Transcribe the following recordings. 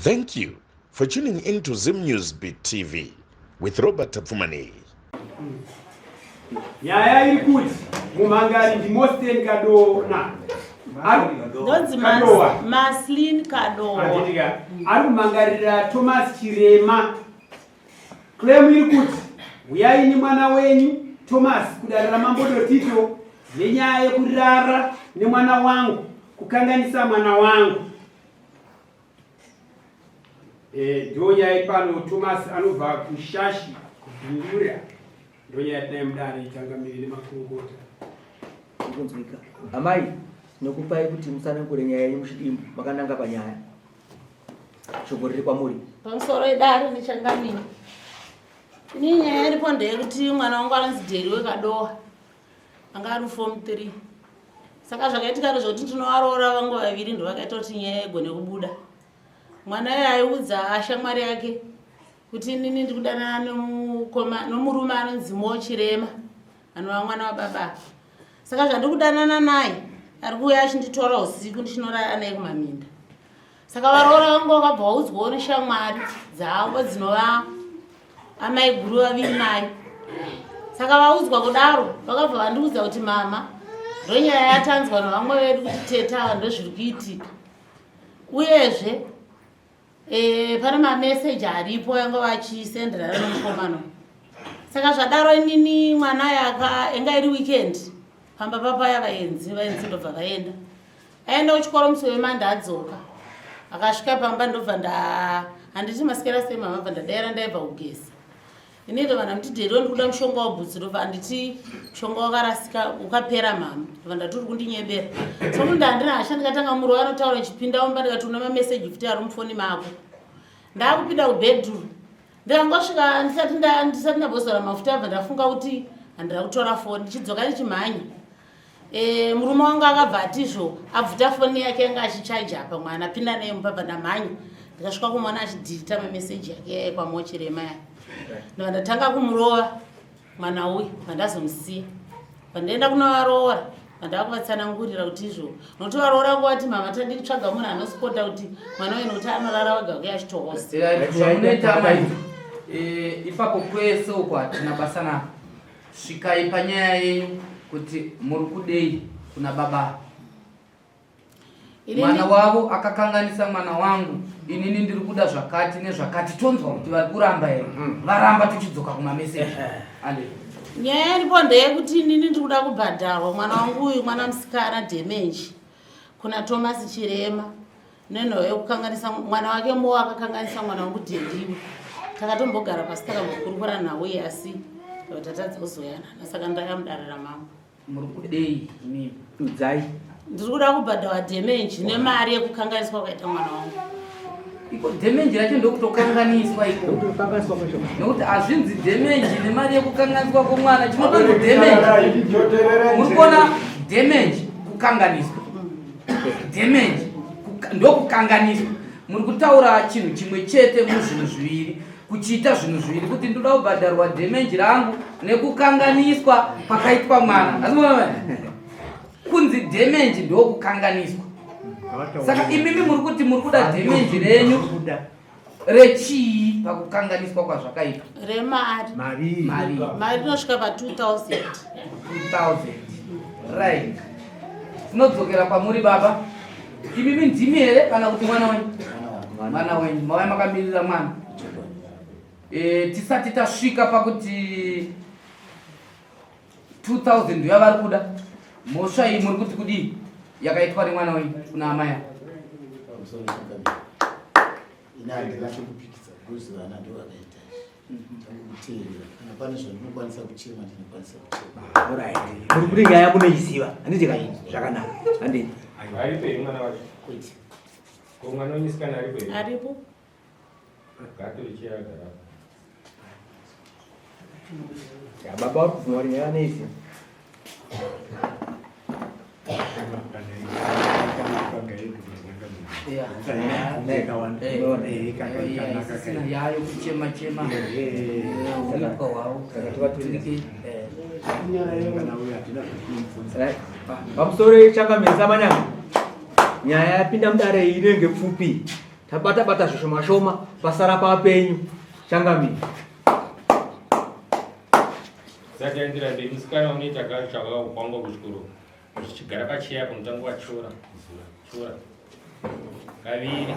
Thank you for tuning in to Zim News Beat TV with Robert Tapfumaneyi. Nyaya iri kuti mumhangari ndiMosten Kadona. Ndonzi Maslin Kadowa. Ari kumhangarira Thomas Chirema. Claim iri kuti huyai nemwana wenyu Thomas kudare raMambo Dotito nenyaya yekurara nemwana wangu kukanganisa mwana wangu. Eh, ndonyaya ipano Thomas anobva kushashi kubindura ndonyaya yatinayo mudare changamire nemakurukota. Kunzwika. Amai, tinokupai kuti musanangure nyaya yenyu muchidimbu makananga panyaya. Shoko riri kwamuri. Pamusoro edare nechangamire. Ini nyaya iripo ndeyekuti mwana wangu anonzi Deri wekadowa anga ari form 3 saka zvakaitika ndezvekuti ndinovaroora vangu vaviri ndovakaita kuti nyaya igone kubuda mwana iye aiudza ashamwari yake kuti inini ndikudanana nomurume anonzi mo chirema anova mwana wababa saka zvandikudanana naye ari kuuya achinditora usiku ndichinorara naye kumaminda saka varoora vangu vakabva vaudzwawo neshamwari dzavo dzinova amai guru vaviri mai saka vaudzwa kudaro vakabva vandiudza kuti mama ndonyaya yatanzwa nevamwe vedu kuti tete ava ndozviri kuitika uyezve e, pane mameseji aripo yanga vachisenderana nomukomana saka zvadaro inini mwana yaka inga iri weekend pamba papaya vaenzi vaenzi ndobva vaenda aenda kuchikoro musi wemanda adzoka akasvika pamba ndobva nda handiti masikera sei mama bva ndadaira ndaibva kugeza ini ndobva ndamuti dheriwo ndikuda mushonga wabhutsi ndobva handiti mushonga wakarasika ukapera mama ndobva ndati uri kundinyebera so munhu handina hasha ndikatanga muro anotaura chipinda mumba ndikati una mameseji futi ari mufoni mako ndakupinda kubedroom ndikangosvika ndisati ndisati ndambozora mafuta abva ndafunga kuti handira kutora foni ndichidzoka ndichimhanya Eh, murume wangu akabva atizvo abvuta foni yake yanga achichaja apa mwana pinda naye mumba bva ndamhanya ndikasvika kumwana achidhirita mameseji ake ekwamochirema ya ndobva ndatanga kumurova mwana uyu bva ndazomusiya bva ndaenda kunovaroora vandava kuvatsanangurira kuti izvo nokuti varoora nguva ti mama tandi kutsvaga munhu anosipota kuti mwana uyu nokuti anorara wega kuya achitohosamunoita mai eh, ipapo kwese uko hatina basa nako Svikai panyaya yenyu kuti muri kudei kuna baba. Mwana wavo akakanganisa mwana wangu, inini ndiri kuda zvakati nezvakati, tonzwa kuti vari kuramba here? Mhm. Varamba tochidzoka kumameseji. Ale. Nyaya iripo ndeyekuti inini ndiri kuda kubhadharwa mwana wangu uyu mwana musikana damage kuna Thomas Chirema. Nenhau yekukanganisa mwana wake mo akakanganisa mwana wangu Dhendiwe. Takatombogara pasi takambokurukura nhau iyi asi tatadza kuzoyanana saka ndaya mudare ramambo. Muri kudei imimi? Udzai. Ndiri kuda kubhadharwa damage nemari yekukanganiswa kwaita mwana wangu. Iko damage racho ndokutokanganiswa iko. Ndokutokanganiswa kwacho. Nokuti hazvinzi damage nemari yekukanganiswa kwemwana chinotonzi damage. Muri kuona damage kukanganiswa. Damage ndokukanganiswa muri kutaura chinhu chimwe chete muzvinhu zviviri kuchiita zvinhu zviviri kuti ndoda kubhadharwa dhemenji rangu nekukanganiswa pakaitwa mwana asi kunzi dhemenji ndokukanganiswa saka imimi muri kuti muri kuda dhemenji renyu rechii pakukanganiswa kwazvakaitwa remari mari mari inosvika pa 2000 2000 right tinodzokera kwamuri baba imimi ndimi here kana kuti mwana wenyu mwana wenyu mauya makamirira mwana e, tisati tasvika pakuti 2000 ndoya vari kuda mhosva iyi muri kuti kudii yakaitwa nemwana wenyu kuna amai ava ini handina chekupikisa because vana ndo vakaita izvi changu kuteerera kana pane zvandinokwanisa kuchema ndinokwanisa kuchema Alright. Muri kuti nyaya munoiziva handiti ka zvakanaka handiti Aripo here mwana wacho? kwete Ko mwana wenyisikana aripo here? Aripo. Gato ichiyagara. Ya baba vari kubvuma kuti nyaya vanoiziva. Yayo kuchema chema uripwa hwavo pamusoro changamire samanyanga nyaya yapinda mudare iyi inenge pfupi. Tabata bata zvishoma shoma pasara papenyu changamire. Sati aendera mberi musikana unoita chakakwangwa kuchikoro uchichigara pacheya panotanga wachora zura chora kaviri.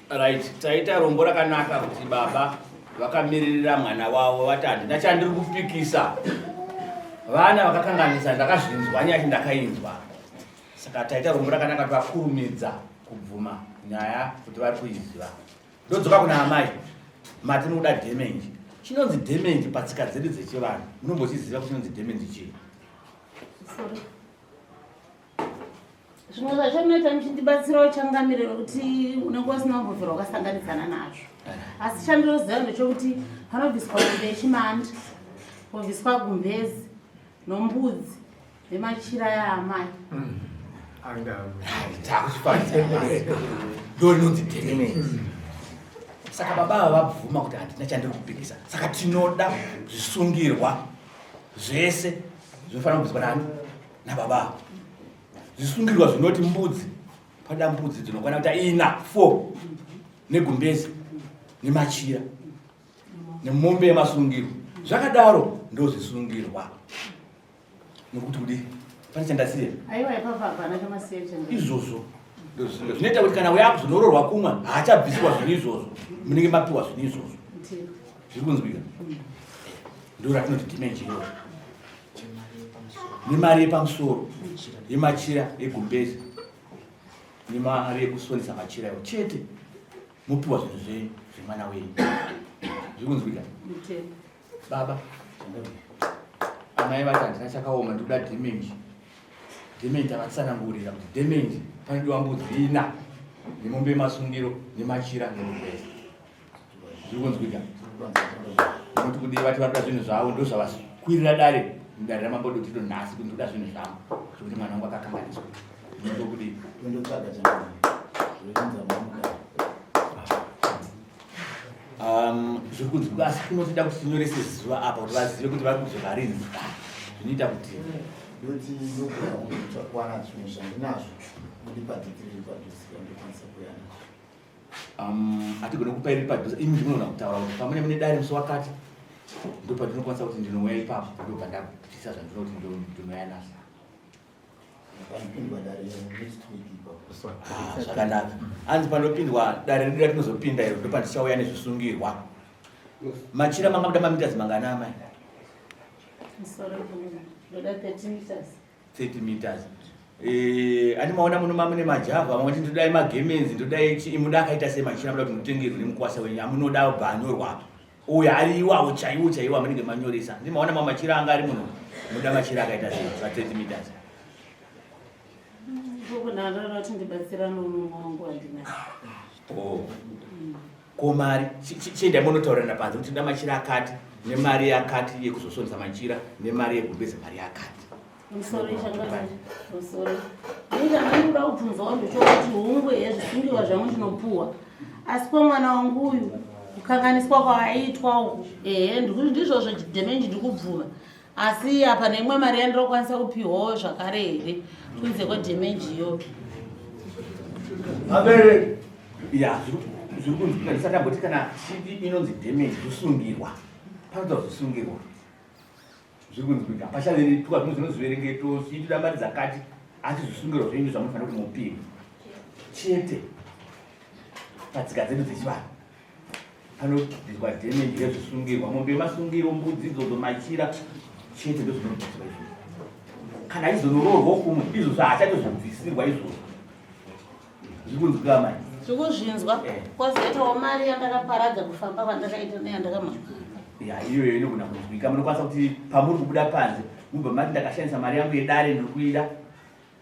Right, taita rombo rakanaka kuti baba vakamiririra mwana wavo vati handina chandiri kupikisa. Vana vakakanganisa ndakazvinzwa nyaya ndakainzwa. Saka taita rombo rakanaka kuti vakurumidza kubvuma nyaya kuti vari kuiziva. Ndodzoka kuna amai. Mati munoda damage. Chinonzi damage patsika dzedu dzechivanhu. Munombochiziva kuti chinonzi damage chii? Sorry. Zvimwe zvacho munoita muchindibatsirawo changamire nokuti unenge usina kumbobvira wakasanganidzana nazvo. Asi chandinoziva ndechekuti panobviswa mombe yechimanda, pobviswa gumbezi nombudzi nemachira yaamai. Ndo rinonzi damage. Saka baba ava vabvuma kuti handina chandiri kupikisa. Saka tinoda zvisungirwa zvese zvinofanira kubviswa nani? Nababa ava. Zvisungirwa zvinoti mbudzi, pada mbudzi dzinokwana kuita ina, 4 negumbezi nemachira nemombe yemasungirwa. Zvakadaro ndozvisungirwa. Muri kuti kudii? Pane chandasiya? Aiwa ipapa hapana chamasiya changa. Izvozvo ndozvisungirwa. Zvinoita kuti kana uya akuzonoroorwa kumwe haachabviswa zvinhu izvozvo. Munenge mapiwa zvinhu izvozvo. Zviri kunzwika? Ndo ratinoti dimension iroro. Nemari yepamusoro yemachira egumbezi nemari yekusonesa machira iwo chete mopiwa zvinhu zvenyu zvemwana wenyu. Zviri kunzwika? Baba, amai vati handina chakaoma ndikuda damage. Damage tavatsanangurira kuti damage panodiwa mbudzi ina nemombe yemasungiro nemachira negumbezi. Zviri kunzwika? Munoti kudii vati varikuda zvinhu zvavo ndozvavakwirira dare mudare ramambo Dotito nhasi kuti ndikuda zvinhu zvangu zvekuti mwana wangu akakanganiswa. Munoti kudii? Tondotsvaga changamire. Zvounza mwana. Zviri kunzwika asi kunotida kuti tinyorese zuva apa kuti vazive kuti vari kudzoka rini. Zvinoita kuti ndoti ndogona kutsvakwana zvinhu zvandinazvo mundipa dhiti riri padhuze ndokwanisa kuuya nazvo. Hatigone kupa iri padhuze, imi ndinogona kutaura kuti pamune mune dare musi wakati ndopandinokwanisa kuti ndinouya ipapo ndopandabvisa zvandinoti ndinouya nazvo. Panopindwa dare next week ipapo. Zvakanaka. Hanzi panopindwa dare redu ratinozopinda iro ndopandichauya nezvisungirwa. Machira manga muda mameters mangana amai? Sorry, ndoda 30 meters. 30 meters. Ani maona muno mamune majavha mamwe ndodai magemenzi ndodai chi imuda akaita sei machira muda kuti mutengerwe nemukwasha wenyu amunoda obva anyorwa apa. Uyo ari iwawo chaiwo chaiwo amunenge manyoresa. Ndi maona mamwe machira anga ari muno. Munoda machira akaita sei pa 30 meters? Ndinoda kuti ndibatsirane nomumwe wangu wandinaye. Oh. Ko mari chiendai munotaurirana panze kuti ndoda machira akati nemari yakati yekuzosonesa machira nemari yegumbeze mari yakati. Musoro changamire, musoro. Ini chandinoda kubvunzawo ndechokuti hungu ehe zvisungiwa zvangu ndinopuwa asi kwemwana wangu uyu kukanganiswa kwaaitwa uku ehe ndizvozvo damage ndikubvuma asi apa neimwe mari yandinokwanisa kupiwawo zvakare here kunze kwedamage iyoyo. Vabereki ya zviri kunzwika ndisati amboti kana chiti inonzi damage zvisungirwa panoda zvisungirwa zviri kunzwika pachaveretwa zvimwe zvinozviverengeto zviitira mari dzakati asi zvisungirwa zvenyu zvamunofanira kuti mupiwe chete patsika dzedu dzechivanhu panobviswa damage yezvisungirwa mombe yemasungiro mbudzi idzodzo machira chete ndozvinobviswa izvozvo kana achizonoroorwa kumwe izvozvo haachatozvibvisirwa izvozvo zviri kunzwika mai Zviri kwozoitawo mari yandakaparadza kufamba kwandakaita neyandakamhanya. Ya iyoyo inogona kunzwika munokwanisa kuti pamuri kubuda panze mubva mati ndakashandisa mari yangu yedare ndiri kuida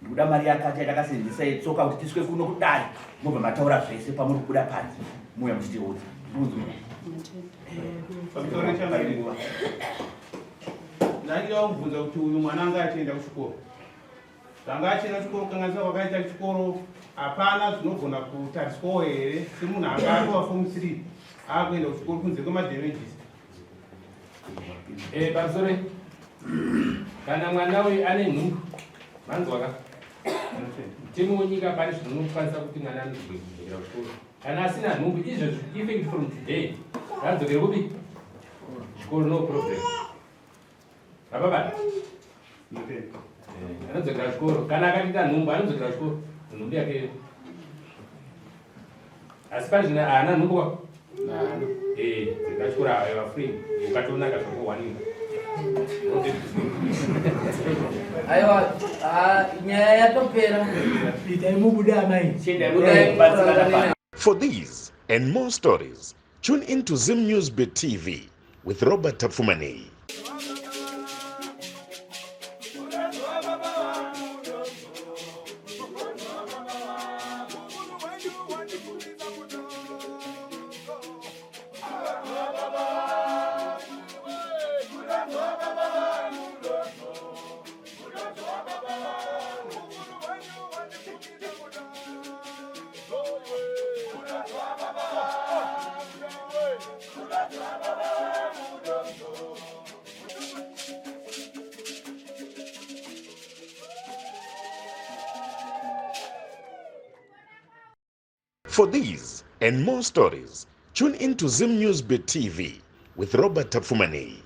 ndikuda mari yakati yandakasenzesa yetsoka kuti tiswe kuno kudare mobva mataura zvese pamuri kubuda panze muuya muchitiudza. Zviri kunzwika. Pamusoro changamire. Ndandida kubvunza kuti uyu mwana anga achienda kuchikoro. Zvanga achienda kuchikoro kukanganisa kwakaita chikoro hapana zvinogona kutariswawo here semunhu anga atova form 3 akuenda kuchikoro kunze kwemadamages. Pamusoro. Kana mwana uyu ane nhumbu, manzwa ka? Mutemo wenyika pane zvinokwanisa kuti mwana anozwe kudzokera kuchikoro. Kana asina nhumbu, izvezvi effect from today, ngadzokere kupi? Chikoro, no problem. Baba anodzokera kuchikoro. Kana akatoita nhumbu, anodzokera kuchikoro. Nhumbu yake. Asi pane zvino haana nhumbu kwa? Eh, dzokera kuchikoro aiwa free. Ukatonaka zvakuwanika. Aiwa, ah, nyaya yatopera. Itai mubude amai. Budai mubatsirane. For these and more stories, tune in to Zim News Bit TV with Robert Tafumani. For these and more stories, tune in to Zim News Bit TV with Robert Tafumani.